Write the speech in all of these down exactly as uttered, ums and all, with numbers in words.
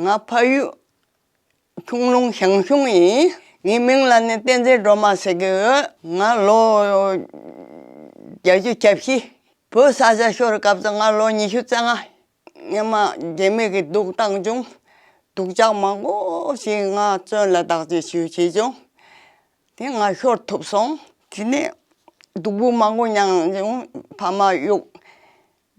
ང་ཕ་ཡུལ་ཁྱུང་ལུང་ཞང་ཞུང་ཡིན། ངའི་མིང་ལ་ནི་བསྟན་འཛིན་སྒྲོལ་མ་ཟེར་གི་ཡོད། ང་ལོ་བརྒྱད་ཅུ་གྱ་བཞི། བོད་ས་ཆ་ཤོར་སྐབས་སུ་ང་ལོ་ཉི་ཤུ་རྩ་ལྔ། སྔོན་མ་རྒྱ་མི་གིས་སྡུག་བཏང་བྱུང་། སྡུག་ཅག་མང་པོ་ཞིག་ང་བཙོན་ལ་བདག་གཅེས་ཞུས་བྱས་བྱུང་། དེ་ང་ཤོར་ཐུབ་སོང་། དེ་ནས་སྡུག་པོ་མང་པོ་མྱངས་བྱུང་། ཕ་མ་གཡུག་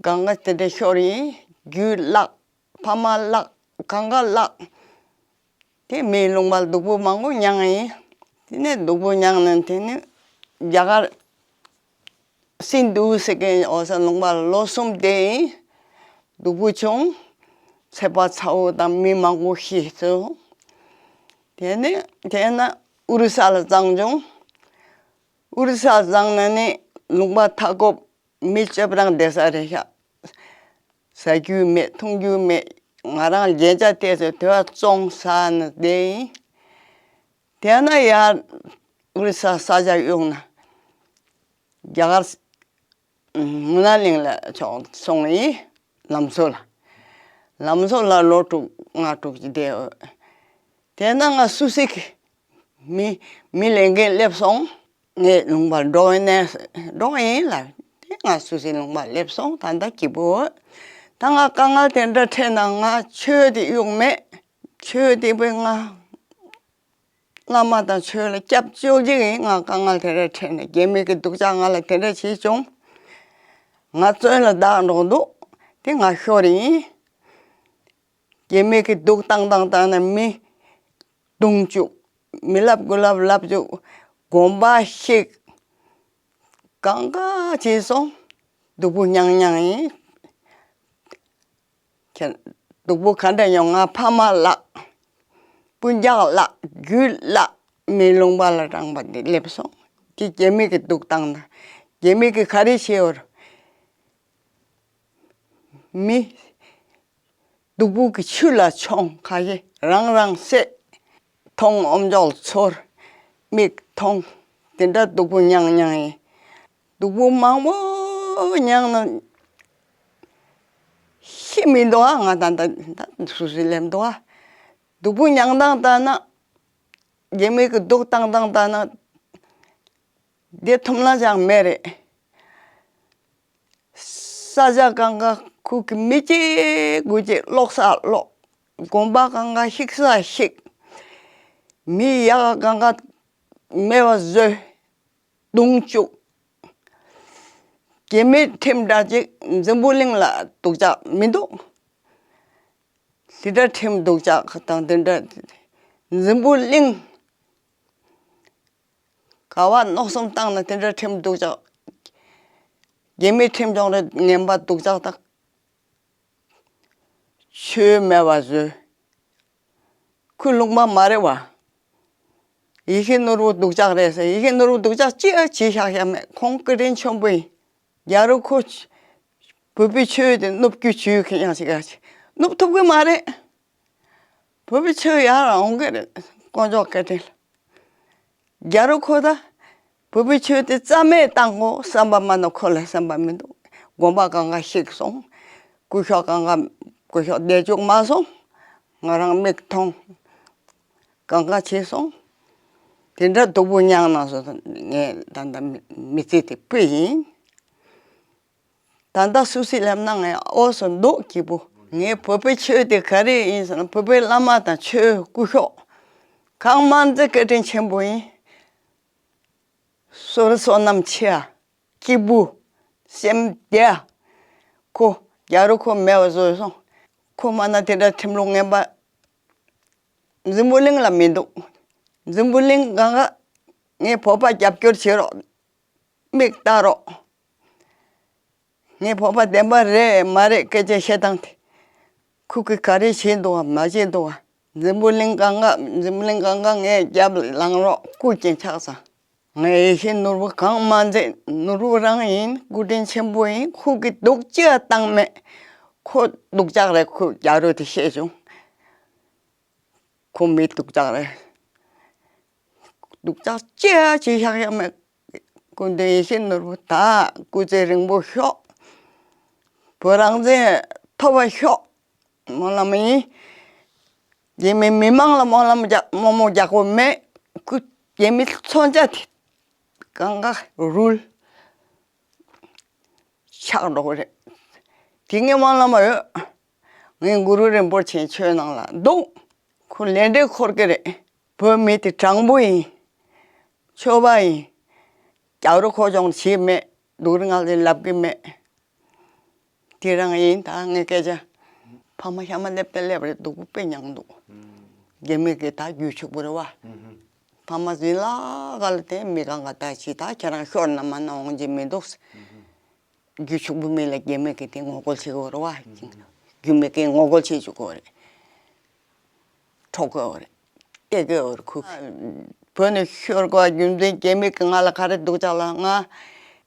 གང་ག་དེ་འདྲ་ཤོར་ཡིན། རྒྱུས་བརླག་ཕ་མ་བརླག་གང་ག་བརླག་དེ་མིའི་ལུང་པར་སྡུག་པོ་མང་པོ་མྱངས་ཡིན། དེ་ནས་སྡུག་པོ་མྱངས་ནས་དེ་ནས་རྒྱ་གར་སིན་དྷུ་ཟེར་མཁན་འོ་ས་ལུང་པར་ལོ་གསུམ་བསྡད་ཡིན། སྡུག་པོ་བྱུང་། ཚད་པ་ཚ་བོ་དང་མི་མང་པོ་ཤི་སོང་། དེ་ནས་དེ་ན་ཨོ་རི་ས་ལ་བརྫངས་བྱུང་། ཨོ་རི་ས་བརྫངས་ནས་ནི་ལུང་པ་མཐའ་འཁོབ་མི་ལྕེབ་རང་བསྡད་ས་རེད་ཤག་ཟ་རྒྱུ་མེད་འཐུང་རྒྱུ་མེད། ང་རང་རྒྱན་ཆ་བལྟས་ཚེ་དེ་བ་བཙོང་ཟ་ནས་བསྡད་ཡིན། དེ་ན་ཡར་ཨོ་རི་ས་ས་ཆ་གཡུག་ན་རྒྱ་གར་མུ་ན་གླིང་ལ་ཕྱོགས་སོང་ཡིན། ལམ་བཟོ་ལ། ལམ་བཟོ་ལ་ལོ་དྲུག་ལྔ་དྲུག་ཅིག་བསྡད་ཡོད། དེ་ན་ང་སུད་སི་གི་མི་མི་ལས་འགན་སླེབས་སོང་། ངས་ལུང་པར་འགྲོ་ཡིན་ནས་འགྲོ་ཡིན་ལ། དེ་ང་སུད་སི་ལུང་པར་སླེབས་སོང་། ད་ལྟ་སྐྱིད་པོ། ད་ང་དཀའ་ངལ་དེ་འདྲ་འཕྲད་ན་ང་ཆོས་དེ་གཡུག་མེད། ཆོས་དེ་བས་ང་བླ་མ་དང་ཆོས་ལ་སྐྱབས་བཅོལ་གྱི་ཡིན། ང་དཀའ་ངལ་དེ་འདྲ་འཕྲད་ན་རྒྱ་མི་གི་སྡུག་ཅག་ང་ལ་དེ་འདྲ་བྱས་བྱུང་། ང་བཙོན་ལ་བདག་འགྲོ་འདུག་དེ་ང་ཤོར་ཡིན། རྒྱ་མི་གི་སྡུག་བཏང་བཏང་བཏང་ནས་མི་བརྡུང་བཅུག་མི་ལབ་དགུ་ལབ་ལབ་བཅུག་དགོན་པ་བཤིག་གང་ག་བྱས་སོང་། སྡུག་པོ་མྱངས་མྱངས་ཡིན། ཁྱེད་སྡུག་པོ་ག་འདྲ་མྱོང་། ང་ཕ་མ་བརླག་སྤུན་ཀྱག་བརླག་རྒྱུད་བརླག་མིའི་ལུང་པ་ལ་དྲངས་པ་འདི་སླེབས་སོང་། དེ་རྒྱ་མི་གི་སྡུག་བཏང་ན་རྒྱ་མི་གི་ག་རེ་བྱེད་འོར། མི་སྡུག་པོ་གི་ཆུ་ལ་མཆོང་། ཁ་ཞེ་རང་རང་བསད། མཐོང་ཨོམ་ཅོག་ཚོར། མིག་མཐོང་། དེ་འདྲ་སྡུག་པོ་མྱངས་མྱངས་ཡིན། སྡུག་པོ་མང་པོ་མྱངས་ན་ཤི་མི་འདུག་ཨ། ང་ད་ལྟ་ད་སུ་སུ་ལེམ་འདུག་ཨ། སྡུག་པོ་མྱངས་སྟངས་ལྟ་ན་རྒྱ་མི་གི་སྡུག་བཏང་སྟངས་ལྟ་ན་བསྡད་ཐུབ་ན་ཅང་མེད་རེད། ས་ཆ་གང་ག་ཁུག་གི་མི་གཅིག་དགུ་གཅིག་ལོག་ས་ལོག་དགོན་པ་གང་ག་བཤིག་ས་བཤིག་མི་ཡག་གང་ག་མེད་པ་བཟོས། བརྡུང་བཅུག་རྒྱ་མི་ཁྲིམས་འདྲ་ཅིག་འཛམ་བུ་གླིང་ལ་སྡུག་ཅག་མི་འདུག་དེ་འདྲ་ཁྲིམས་སྡུག་ཅག་དང་དེ་འདྲ་འཛམ་བུ་གླིང་ག་བ་མནོ་བསམ་བཏང་ན་དེ་འདྲ་ཁྲིམས་སྡུག་ཅག་རྒྱ་མི་ཁྲིམས་སྦྱོང་རེ་ངན་པ་སྡུག་ཅག་དང་། ཆོས་མེད་པ་བཟོས། ཁོའི་ལུང་པ་མ་རེད་བ། ཡེ་ཤེས་ནོར་བུ་སྡུག་ཅག་རེད་ཟེར། ཡེ་ཤེས་ནོར་བུ་སྡུག་ཅག་ཅི་ཡང་བྱེད་ཤག་ཤག་མེད། ཁོང་སྐུ་དྲིན་ཆེན་པོ་ཡིན། རྒྱ་རུ་ཁོ་བོད་པའི་ཆོས་དེ་ནུབ་རྒྱུ་བྱོས་མཁན་ཡང་ཞིག་ཡང་ཞིག་ནུབ་ཐུབ་ཀྱི་མ་རེད། བོད་པའི་ཆོས་ཡར་འོང་གི་རེད། དཀོན་མཆོག་བཀའ་དྲིན་ལ། རྒྱ་རུ་ཁོ་ད་བོད་པའི་ཆོས་དེ་རྩ་མེད་བཏང་དགོས་བསམ་པ་མ་གཏོགས་ཁོ་ལ་བསམ་པ་མི་འདུག་དགོན་པ་གང་ག་བཤིག་སོང་། སྐུ་ཤོགས་གང་ག་སྐུ་ཤོགས་བསྡད་བཅུག་མ་སོང་། ང་རང་མིག་མཐོང་། གང་ག་བྱས་སོང་། དེ་འདྲ་སྡུག་པོ་མྱངས་ན་སོ་ངས་ད་ལྟ་མི་ཚེ་དེ་སྤོས་ཡིན། ད་ལྟ་སུད་སི་སླེབས་ན་ངས་ཨོ་སོ་འདུག་སྐྱིད་པོ། ངའི་བོད་པའི་ཆོས་དེ་ག་རེ་ཡིན་ཟེར་ན་བོད་པའི་བླ་མ་དང་ཆོས་སྐུ་ཤོགས་གང་མང་ཚེ་བཀའ་དྲིན་ཆེན་པོ་ཡིན། བསོད་བསོད་ནམས་ཆེ་ཨ། སྐྱིད་པོ། སེམས་བདེ་ཨ། ཁོ་རྒྱ་རུ་ཁོ་མེད་པ་བཟོས་སོང་། ཁོ་མ་ན་དེ་འདྲ་ཁྲིམས་ལུགས་ངན་པ་འཛམ་བུ་གླིང་ལ་མི་འདུག་འཛམ་བུ་གླིང་གང་ག་ངའི་བོད་པ་རྒྱབ་སྐྱོར་བྱེད་རོགས། མིག་ལྟ་རོགས། ངའི་བོད་པ་བདེན་པ་རེད་མ་རེད་སྐད་ཆ་བཤད་སྟངས་དེ། ཁོ་གིས་ག་རེ་བྱས་འདུག་བ་མ་བྱས་འདུག་བ། འཛམ་བུ་གླིང་གང་ག་འཛམ་བུ་གླིང་གང་ག་ངའི་རྒྱབ་ལ་ལངས་རོགས། སྐུ་རྐྱེན་ཆགས་ས། ངའི་ཡེ་ཤེས་ནོར་བུ་གང་མ་མཛད། ནོར་བུ་རང་ཡིན། སྐུ་དྲིན་ཆེན་པོ་ཡིན། ཁོ་གིས་སྡུག་ཅི་ཡང་བཏང་མེད། ཁོ་སྡུག་ཅག་རེད། ཁོ་རྒྱ་རུ་དེ་བཤད་བྱུང་། ཁོ་མི་སྡུག་ཅག་རེད། སྡུག་ཅག་ཅི་ཡང་བྱེད་ཤག་ཤག་མེད། སྐུ་མདུན་ཡེ་ཤེས་ནོར་བུ་ད་སྐུ་ཚེ་རིང་པོ་ཤོག་བོད་རང་བཙན་ཐོབ་པ་ཤོག་སྨོན་ལམ་ཡིན། རྒྱ་མི་མི་མང་ལ་སྨོན་ལམ་རྒྱག་རྨོ་མོ་རྒྱག་གོ་མེད། ཁུ་རྒྱ་མི་མཚོན་ཆ་དེ་གང་ག་རུལ་ཆག་འགྲོ་གི་རེད། དེ་ངས་སྨོན་ལམ་ཡོད། ངའི་གུ་རུ་རིན་པོ་ཆེ་ཆོས་ནང་ལ་འདུག་ཁོ་ལས་འབྲས་འཁོར་གི་རེད། བོད་མི་དེ་དྲང་པོ་ཡིན། ཆོས་པ་ཡིན། རྒྱག་རོགས་ཁོ་ཅོང་བྱེད་མེད། སྡུག་རུ་ང་ལ་ལབ་གི་མེད། དེ་རང་ཡིན། ད་ངའི་སྐད་ཆ། ཕ་མ་ཤ་མ་སླེབས་ཏེ་སླེབས་རེད། སྡུག་པོ་དཔེ་མྱངས་འདུག་རྒྱ་མི་གི་ད་རྒྱུ་ཕྱུག་པོ་རེད་བ། ཕ་མ་ཟིན་ལ་ག་ལ་དེ་མི་གང་ག་ད་ཅི་ད་ཁྱེད་རང་ཤོར་ན་མ་ན་འོང་གི་མི་འདུག་རྒྱུ་ཕྱུག་པོ་མི་ལ་རྒྱ་མི་གི་དེ་ངོ་རྒོལ་བྱེད་དགོས་རེད་བ། རྒྱུ་མི་གི་ངོ་རྒོལ་བྱེད་བཅུག་དགོས་རེད། འཕྲོག་དགོས་རེད། སྟེར་དགོས་རེད་ཁུ། བོད་ནས་ཤོར་དགོས་རྒྱུ་མཚན་རྒྱ་མི་གི་ང་ལ་ག་རེ་སྡུག་ཅག་ལ། ང་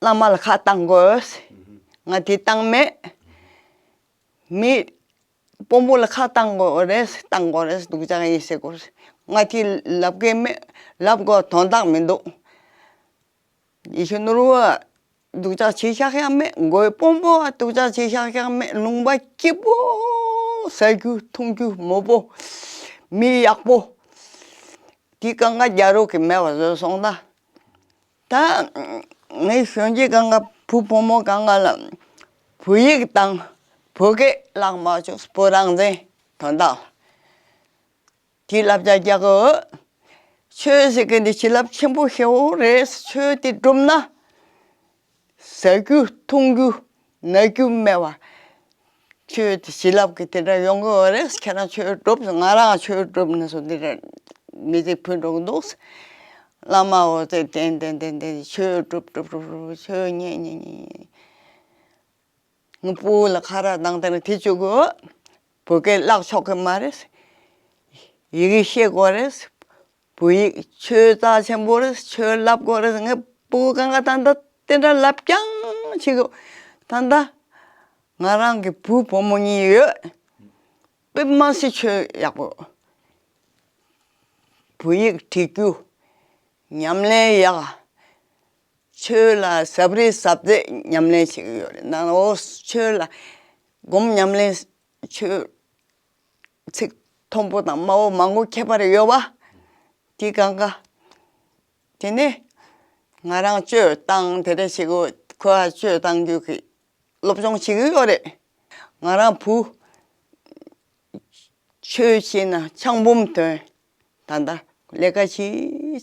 བླ་མ་ལ་ཁ་བཏང་དགོས། ང་དེ་བཏང་མེད། མི་དཔོན་པོ་ལ་ཁ་བཏང་དགོས་རེད། བཏང་དགོས་རེད། སྡུག་ཅག་ཡིན་ཟེར་དགོས་རེད། ང་དེ་ལབ་གི་མེད། ལབ་དགོས་དོན་དག་མི་འདུག་ཡེ་ཤེས་ནོར་བུ་སྡུག་ཅག་བྱེད་ཤག་ཡག་མེད། མགོའི་དཔོན་པོ་སྡུག་ཅག་བྱེད་ཤག་ཡག་མེད། ལུང་པ་སྐྱིད་པོ། ཟ་རྒྱུ་འཐུང་རྒྱུ་མོ་པོ། མི་ཡག་པོ། དེ་གང་ག་རྒྱ་རོགས་ཀྱི་མེད་པ་བཟོས་སོང་ད། ད་ངའི་གཞོན་སྐྱེས་གང་ག་བུ་བུ་མོ་གང་ག་ལ་བོད་ཡིག་དང་བོད་སྐད་བརླག་མ་བཅུག་བོད་རང་བཙན་དོན་དག་ལ། དེ་བསླབ་བྱ་རྒྱག་གི་ཆོས་ཟེར་གི་འདི་བྱིན་རླབས་ཆེན་པོ་ཞེ་པོ་རེད། ཆོས་དེ་སྒྲུབ་ན་ཟ་རྒྱུ་འཐུང་རྒྱུ་ན་རྒྱུ་མེད་པ། ཆོས་དེ་བྱིན་རླབས་ཀྱི་དེ་འདྲ་ཡོང་གི་ཡོད་རེད། ཁྱེད་རང་ཆོས་སྒྲུབ། ང་རང་ཆོས་སྒྲུབ་ན་སོ་དེ་འདྲ་མི་ཚེ་ཕུད་འགྲོ་གི་འདུག་བླ་མ་འོ་ཙེ་ཏན་ཏན་ཏན་ཏན་ཆོས་སྒྲུབ་སྒྲུབ་སྒྲུབ་སྒྲུབ་ཆོས་ཉན་ཉན་ཉན། ངའི་སྤུ་གུ་ལ་ཁ་རག་བཏང་སྟེ་ནི་དེ་བཅུག་གོ། བོད་སྐད་བརླག་ཆོག་གི་མ་རེད། ཡི་གེ་ཤེས་དགོས་རེད། བོད་ཡིག་ཆོས་རྩ་ཆེན་པོ་རེད། ཆོས་བསླབ་དགོས་རེད། ངའི་སྤུ་གུ་གང་ག་ད་ལྟ་དེ་འདྲ་ལབ་རྐྱང་བྱེད་གོ། ད་ལྟ་ང་རང་གི་བུ་བུ་མོ་གཉིས་ཡོད། དཔེ་མ་སྲིད་ཆོས་ཡག་པོ། བོད་ཡིག་བྲིས་རྒྱུ། ཉམས་ལེན་ཡག་ཆོས་ལ་ཟབ་རེས་ཟབ་རྫས་ཉམས་ལེན་བྱེད་ཀྱི་ཡོད་རེད། ནང་འོ་ཆོས་ལ་སྒོམ་ཉམས་ལེན། ཆོས་ཚིག་མཐོན་པོ་དང་དམའ་བོ་མང་པོ་ཁྱད་པར་ཡོད་པ། དེ་གང་ག་དེ་ནས་ང་རང་བཅོས་བཏང་དེ་འདྲ་བྱེད་དགོས། ཁོ་ཨ་བཅོས་བཏང་རྒྱུ་གི་སློབ་སྦྱོང་བྱེད་ཀྱི་ཡོད་རེད། ང་རང་བུ་ཆོས་བྱེད་ན་ཆང་འབུམ་ཐོན། ད་ལྟ་ལས་ཀ་བྱེད་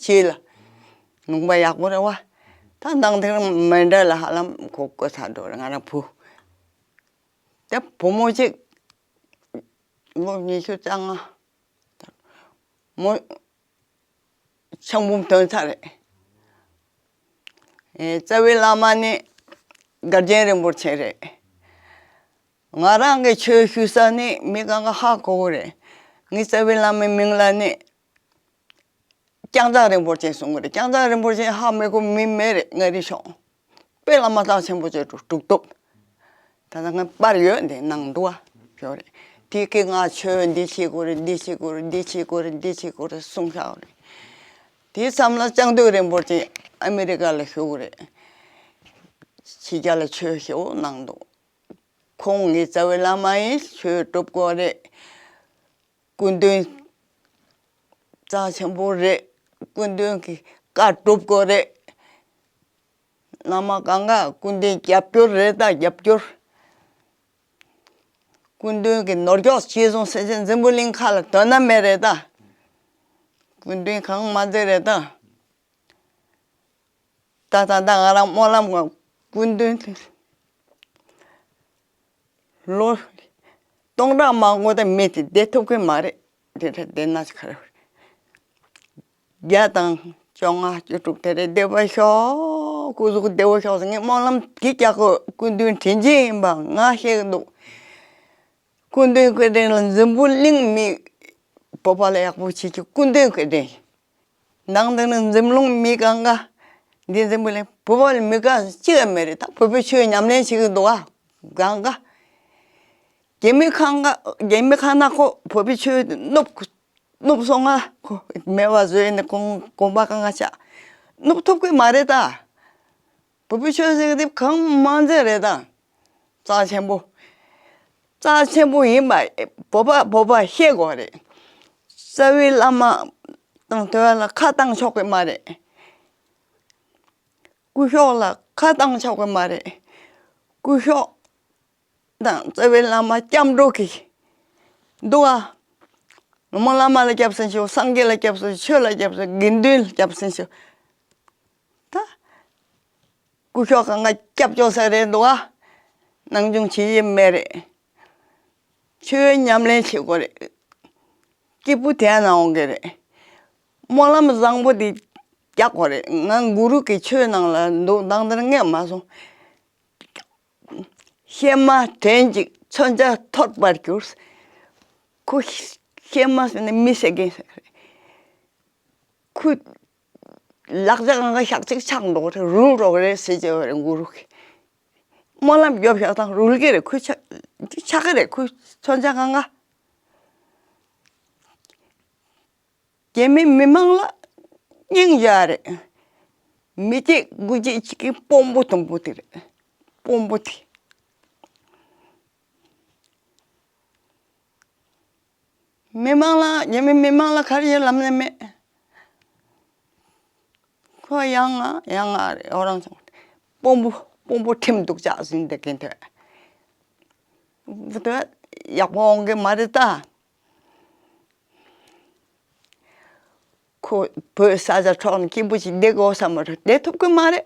བྱེད་ལ་ལུང་པ་ཡག་པོ་རེད་བ། ད་ནང་དེར་མེ་འདྲ་ལ་ཧ་ལམ་གོ་གོ་ཚར་འགྲོ་རེད། ང་རང་བུ་དེ་བུ་མོ་གཅིག་ལོ་ཉི་ཤུ་རྩ་ལྔ། མོ་ཆང་འབུམ་ཐོན་ཚར་རེད། ཨེ་རྩ་བའི་བླ་མ་ནི་སྒར་ཆེན་རིན་པོ་ཆེ་རེད། ང་རང་གི་ཆོས་ཞུ་ས་ནི་མི་གང་ག་ཧ་གོ་གི་རེད། ངའི་རྩ་བའི་བླ་མའི་མིང་ལ་ནི་རྐྱང་ཚ་རིན་པོ་ཆེ་གསུང་གི་རེད། རྐྱང་ཚ་རིན་པོ་ཆེ་ཧ་མི་གོ་མི་མེད་རེད། ང་རི་ཤོང་དཔེ་བླ་མ་རྩ་ཆེན་པོ་ཆེ་དྲུག་དྲུག་སྟོབས། ད་ལྟ་ང་པར་ཡོད་འདི་ནང་འདུག་བ། ཡོད་རེད། དེ་གི་ང་ཆོས་འདི་བྱེད་དགོས་རེད། འདི་བྱེད་དགོས་རེད། འདི་བྱེད་དགོས་རེད། འདི་བྱེད་དགོས་རེད་གསུང་བཞག་རེད། དེའི་མཚམས་ལ་ལྕང་སྟོད་རིན་པོ་ཆེ་ཨ་མི་རི་ཀ་ལ་བཞུགས་རེད། ཕྱི་རྒྱལ་ལ་ཆོས་ཞེ་པོ་གནང་འདུག་ཁོང་གི་རྩ་བའི་བླ་མ་ཡིན། ཆོས་སྒྲུབ་དགོས་རེད། སྐུ་མདུན་རྩ་ཆེན་པོ་རེད། སྐུ་མདུན་གྱི་བཀའ་སྒྲུབ་དགོས་རེད། བླ་མ་གང་ག་སྐུ་མདུན་རྒྱབ་སྐྱོར་རེད་ད། རྒྱབ་སྐྱོར། སྐུ་མདུན་གྱི་ནོར་སྐྱོགས་ཅི་བཟུང་ཟེར་ཅན་འཛམ་བུ་གླིང་ཁ་ལ་དོན་ན་མེད་རེད་ད། སྐུ་མདུན་གང་མ་མཛད་རེད་ད། ད་ད་ད་ང་རང་སྨོན་ལམ་ངོ་སྐུ་མདུན་ལོ་སྟོང་ཕྲག་མང་པོ་དེ་མི་དེ་བསྡད་ཐུབ་ཀྱི་མ་རེད། དེ་འདྲ་བསྡད་ན་ཁ་རེ་བརྒྱ་དང་བཅོ་ལྔ་བཅུ་དྲུག་དེ་རེད། བསྡད་པ་ཤོག་སྐུ་གཟུགས་བདེ་བོ་ཤོག་ཟེར། ངས་སྨོན་ལམ་གྱི་རྒྱག་གོ། སྐུ་མདུན་དྲིན་ཅན་ཡིན་པ་ང་ཤེས་ཀྱི་འདུག་སྐུ་མདུན་སྐུ་དྲིན་ལ་འཛམ་བུ་གླིང་མི་བོད་པ་ལ་ཡག་པོ་བྱེད་ཀྱི་སྐུ་མདུན་སྐུ་དྲིན། ནང་དེ་ནི་འཛམ་གླིང་མི་གང་ག་འདི་འཛམ་བུ་གླིང་བོད་པ་ལ་མི་གང་གཅིག་ཡང་མེད་རེད། ད་བོད་པའི་ཆོས་ཉམས་ལེན་བྱེད་ཀྱི་འདུག་ཨ། གང་ག་རྒྱ་མི་གང་ག་རྒྱ་མི་གང་ན་ཁོ་བོད་པའི་ཆོས་ནུབ་ནུབ་སོང་ང་ཁོ་མེད་པ་བཟོས་ནས་ཁོང་དགོན་པ་གང་ག་ཆགས། ནུབ་ཐུབ་ཀྱི་མ་རེད་ད། བོད་པའི་ཆོས་ཟེར་གི་དེ་གང་མང་ཚད་རེད་ད། རྩ་ཆེན་པོ། རྩ་ཆེན་པོ་ཡིན་པ་བོད་པ་བོད་པ་ཤེས་དགོས་རེད། རྩ་བའི་བླ་མ་དང་དེ་བ་ལ་ཁ་བཏང་ཆོག་གི་མ་རེད། སྐུ་ཞབས་ལ་ཁ་བཏང་ཆོག་གི་མ་རེད། སྐུ་ཞབས་དང་རྩ་བའི་བླ་མ་སྐྱབས་འགྲོ་གི་འདུག་ཨ། ངོ་མ་བླ་མ་ལ་སྐྱབས་སེམས་ཞུ། སངས་རྒྱས་ལ་སྐྱབས་སེམས་ཞུ། ཆོས་ལ་སྐྱབས་སེམས། དགེ་འདུན་ལ་སྐྱབས་སེམས་ཞུ། ད་སྐུ་ཞབས་གང་ག་སྐྱབས་བཅོལ་ས་རེད་འདུག་ཨ། སྣང་ཆུང་བྱེད་ཡས་མེད་རེད། ཆོས་ཉམས་ལེན་བྱེད་དགོས་རེད། སྐྱིད་པོ་དེ་ན་འོང་གི་རེད། སྨོན་ལམ་བཟང་པོ་དེ་རྒྱག་དགོས་རེད། ང་གུ་རུ་གི་ཆོས་ནང་ལ་འདུག་དང་དེར་ངས་མ་སོང་། གཤེད་མ་དྲན་ཅིག་མཚོན་ཆ་ཐོར་པར་གྱུར། ཁོ་གཤེད་མ་ཟེར་ནས་མི་བསད་མཁན་ཟེར་རེད། ཁོ་ལག་ཆ་གང་ག་ཞག་གཅིག་ཆག་འགྲོ་གི་རེད། རུལ་འགྲོ་གི་རེད་ཟེར་བྱས་པ་རེད། གུ་རུ་གིས་སྨོན་ལམ་རྒྱོབ་བཞག་དང་རུལ་གི་རེད། ཁོ་ཆག་ཆག་གི་རེད། ཁོ་མཚོན་ཆ་གང་ག་རྒྱ་མི་མི་མང་ལ་སྙིང་རྗེ་རེད། མི་གཅིག་དགུ་གཅིག་གཅིག་གི་དཔོན་པོ་དུམ་བུ་དེ་རེད། དཔོན་པོ་དེ། མི་མང་ལ་རྒྱ་མི་མི་མང་ལ་ག་རེ་ཡང་ལབ་ནས་མེད། ཁོ་ཡང་ང་ཡང་ང་རེད། ཨོ་རང་སོང་། དཔོན་པོ་དཔོན་པོ་ཁྲིམས་གཏུག་ཅག་ཟིན་དེ་གན་ཐོས། བུ་དོད་ཡག་པོ་འོང་གི་མ་རེད་ད། ཁོ་བོད་ས་ཆ་འཕྲོག་ནས་སྐྱིད་པོ་ཞིག་བསྡད་དགོས་བསམ་པ་རེད། བསྡད་ཐུབ་ཀྱི་མ་རེད།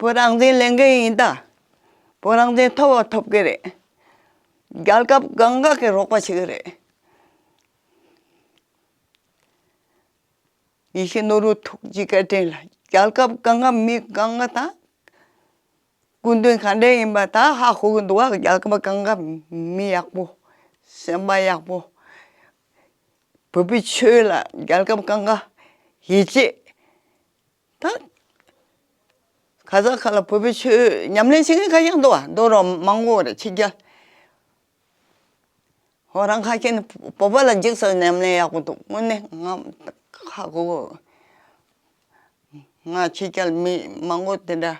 བོད་རང་བཙན་ལེན་མཁན་ཡིན་ད། བོད་རང་བཙན་ཐོབ་པ་ཐོབ་ཀྱི་རེད། རྒྱལ་ཁབ་གང་ག་གི་རོགས་པ་བྱེད་ཀྱི་རེད། ཡེ་ཤེས་ནོར་བུ་ཐུགས་རྗེ་བཀའ་དྲིན་ལ་རྒྱལ་ཁབ་གང་ག་མི་གང་ག་དང་། སྐུ་མདུན་ག་འདྲ་ཡིན་པ་ད་ཧ་གོ་གི་འདུག་བ། རྒྱལ་ཁབ་གང་ག་མི་ཡག་པོ། སེམས་པ་ཡག་པོ། བོད་པའི་ཆོས་ལ་རྒྱལ་ཁབ་གང་ག་ཡིད་ཆེས། ད་ག་ས་ག་ལ་བོད་པའི་ཆོས་ཉམས་ལེན་བྱེད་མཁན་ག་ཡང་འདུག་བ། འདུག་རོགས་མང་པོ་རེད། ཕྱི་རྒྱལ། ཧོ་རང་ཁ་ཤས་ནི་བོད་པ་ལ་འཇིགས་སུ་ཉམས་ལེན་ཡག་པོ་འདུག། དངོས་གནས་ང་ཧ་གོ། ང་ཕྱི་རྒྱལ་མི་མང་པོ་དེ་འདྲ་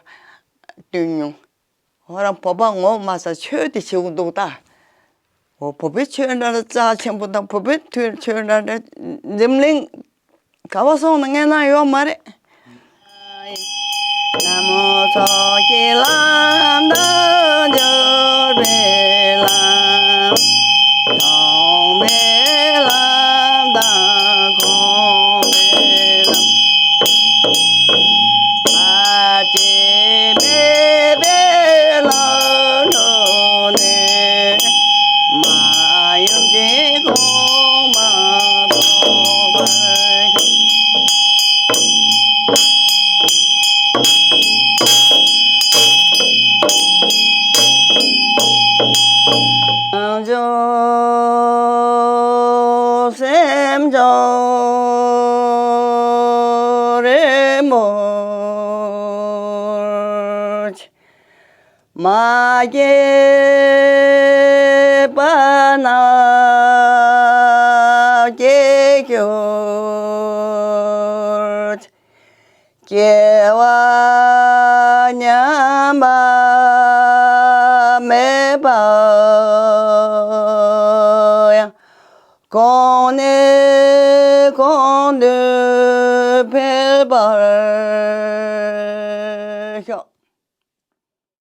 བསྟུན་མྱོང་། ཧོ་རང་བོད་པ་ངོ་མ་ས་ཆོས་དེ་བྱེད་དགོས་འདུག་ད། འོ་བོད་པའི་ཆོས་འདྲ་རྩ་ཆེན་པོ་དང་བོད་པའི་ཆོས་འདྲ་འཛིམ་གླིང་ག་བ་སོང་ན་ངས་ན་ཡོད་མ་རེད། ན་མོ་ཚོགས་ཀྱི་ལམ་དང་འབྱོར་པའི་ལམ། སྟོང་པའི་ལམ་དང་འཁོར་བའི་ལམ། བར་ཆད་མེད་པའི་ལམ་འགྲོ་ནས། མ་ཡུམ་གྱི་གོང་མ་ཐོབ་པར་ཤོག། བྱང་ཆུབ་སེམས་མཆོག་རིན་པོ་ཆེ། མ་སྐྱེས་པ་རྣམས་སྐྱེ་གྱུར་ཅིག། སྐྱེ་བ་ཉམས་པ་མེད་པ་ཡང་། གོང་